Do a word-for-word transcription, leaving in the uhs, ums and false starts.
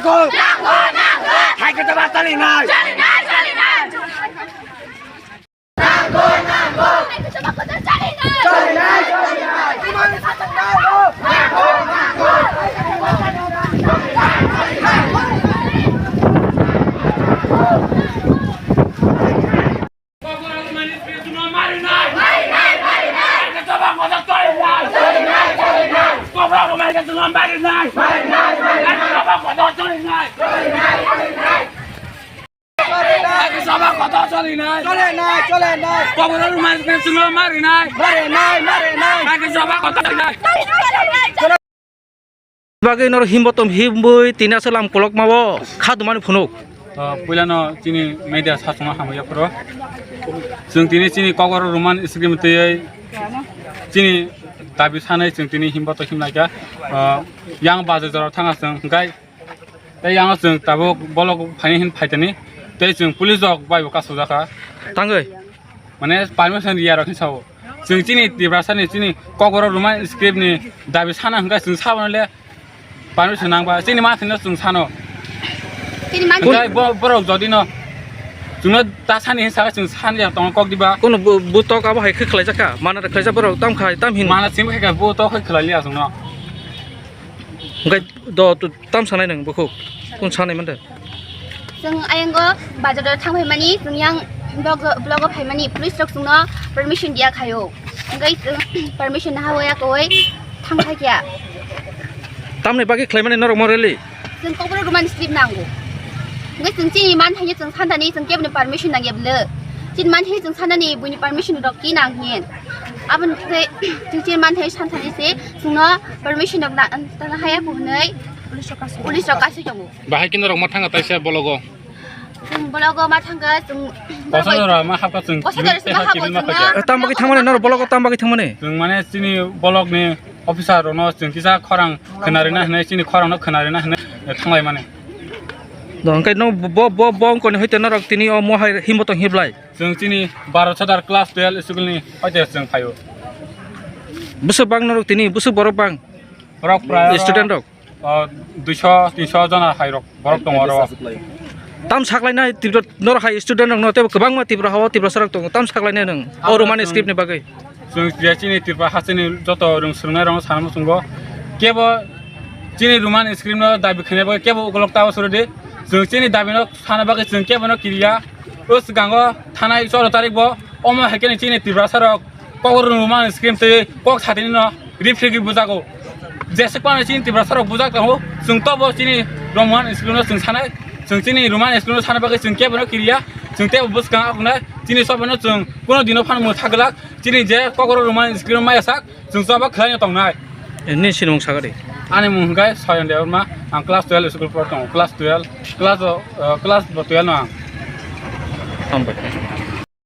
Hai khe to ba chali nai. Chole nai, chole nai. Kokborok rwmani script chwngno marinai. Mare nai, mare nai. Bagwi norok himbo tom himbwi tini aswk lam kolokma o kha dumani phunuk. Ah, puilano chini media sachwngno hamya phuru. Chwng tini chini kokborok rwmani script twiwi chini dabi sanai chwng tini himbo to himlai kha. Ah, yang bazar jora thanga chwng hwnkhe tei yang chwng tabuk bolok phaini hin phaitani tei chwng police rok bai bo kasujak kha. Tangwi? Mane permission riya rok hin sao. Chwng chini Tiprasa ni chini kokborok rwmani script ni dabi sana hwnkhe chwng saboni le permission nangba chini ma thwino chwng sano. Chini ma hwnkhe bo-, borok jodi no chwngno ta sani hin saka chwng sani ya tongo kok diba. Kono bu-, butok abo hai khe khlaijak kha. Mana khlaijak borok tam khai tam hin. Mana chwng khai kha butok khai khlai liya chwngno. Hwnkhe do, do, tam sanai nwng bukhuk? Kung sanai mande? Chwng ayango bazar o thang phaimani, chwng yang blog, blog o phaimani, police rok chwngno permission diya khaio. Hwnkhe chwng permission nahawi yakowi thang phaikya. Tamni bagwi khlaimani norok mo rally? Chwng kokborok rwmani slip nango. Hwnkhe chwng chini man thaini chwng santani chwng keboni permission nangya bwle. Chini man thaini chwng santani buini permission rok ki nang hin. Aboni khe chwng chini man thaini santani se chwngno permission rok na, tana haya ko hwnwi police rok kasui tongo. Bahai khe norok ma thanga taisa bologo. Chwng bologo ma thanga chwng Kosa jora ma hapka chwng. Kosa jora se ma hapka chwng. Eh, tam bagwi thangmani norok bologo tam bagwi thangmani? Chwng mane chini bolokni officer rokno chwng kisa khorang khwnarina hwnwi chini khorangno khwnarina hwnwi thanglai mani. Do hwnkhe no bo, bo, bo wngkoni hoite norok tini o mohai himbo tong hiblai? Chwng chini Bharat Sadar class twelve school ni hoite chwng phaio. Bwswk bang norok tini, bwswk borok bang? Borok prai student rok? O, duiso, tinso jona hai rok, borok tongo oro. Tam saklainai Tripura, norok hai student rokno tei kwbangma Tripura hao Tiprasa rok tongo. Tam saklainai nwng o Romani script ni bagwi? Chwng je chini Tripura hasteni joto rwng swrwngnairokno sana muchungo. Kebo chini Roman script no dabi khainai bagwi kebo ukolog tabo suru di. Chwng chini dabi no sana bagwi chwng kebo no kiriya. O swkango thanai choro tarik bo omo hai khe chini Tiprasa rok kokborok Roman script tei kok satini no rifrigwi bujago. Jeswk phano chini Tiprasa rok bujak tongo. Chwng tobo chini Roman script no chwng sanai. Chwng chini Roman script no sana bagwi chwng kebo no kiriya. Chwng tebo bwskang akhunai. Chini sobo no chwng kuno dino phano mwthagwlak. Chini je kokborok Roman script maya sak, chwng choba khlaino tongnai. Nini sinimung sakadi? Ani mung hwnkhe Soyon Debbarma, ang class twelve school por tongo, class twelve, class o, uh, class bo twelve no ang. Hambai.